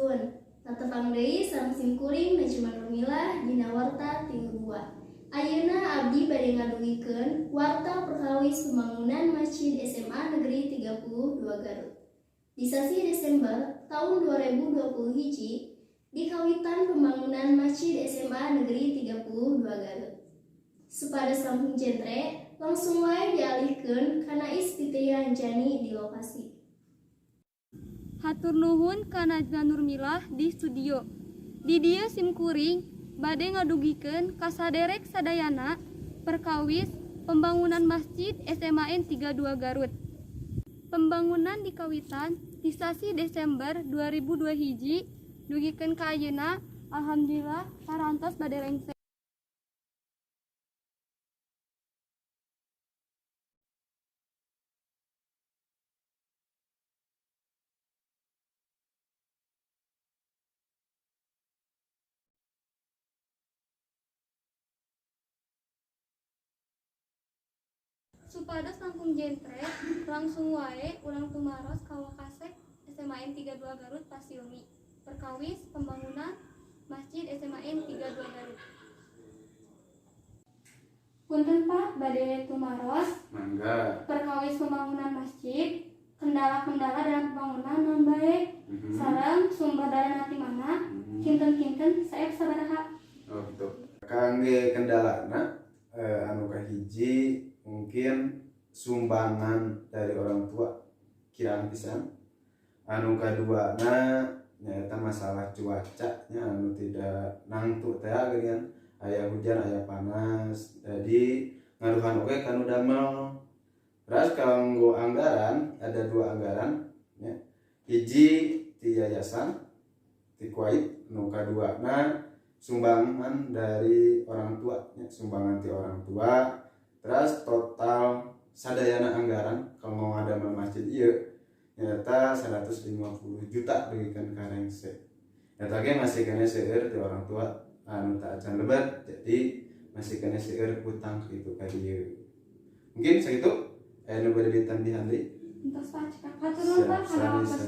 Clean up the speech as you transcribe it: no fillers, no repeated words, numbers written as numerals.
Sampurasun. Tatepang deui sareng simkuring Najma Nurmila dina Warta Tilu Dua. Ayeuna abdi bade ngadugikeun warta perkawis pembangunan Masjid SMA Negeri 32 Garut. Di sasih Desember tahun 2020 hiji dikawitan pembangunan Masjid SMA Negeri 32 Garut. Supados langkung jentre, langsung wae dialihkeun kana Is Fitria Anjani di lokasi. Hatur nuhun ka Najwa Nurmilah di studio. Di dieu simkuring bade ngadugikeun ka saderek sadayana perkawis pembangunan Masjid SMAN 32 Garut. Pembangunan dikawitan di sasih Desember 2002 hiji dugikeun ka ayeuna, alhamdulillah parantos bade rengse. Supados langkung jentre, langsung wae urang tumaros ka Wakasek SMAN 32 Garut, Pak Silmi, perkawis pembangunan Masjid SMAN 32 Garut. Punten, Pak, bade tumaros. Mangga. Perkawis pembangunan masjid, kendala-kendala dalam pembangunan naon bae, sareng sumber dana ti mana, kinten-kinten saep sabaraha? Oh gitu. Kangge kendalana anu kahiji mungkin sumbangan dari orang tua kirang pisan. Anu kaduana nyaeta masalah cuaca nya anu tidak nangtu teh geuningan, aya hujan, aya panas, jadi ngaruhan oge kanu damel. Terus kanggo anggaran, ada dua anggaran ya. Hiji ti yayasan ti Kuwait, nu kaduana sumbangan dari orang tua ya, sumbangan ti orang tua. Terus total sadayana anggaran kanggo ngadamel masjid ieu nyaeta 150 juta dugikeun ka rengse. Eta ge masih keneh seueur ti orang tua anu teu acan lebat, jadi masih keneh seueur hutang kitu ka dieu. Mungkin sakitu, aya nu bade ditambihan deui? Entos, Pak, cekap. Hatur nuhun, Pak, kana Siap, waktosna.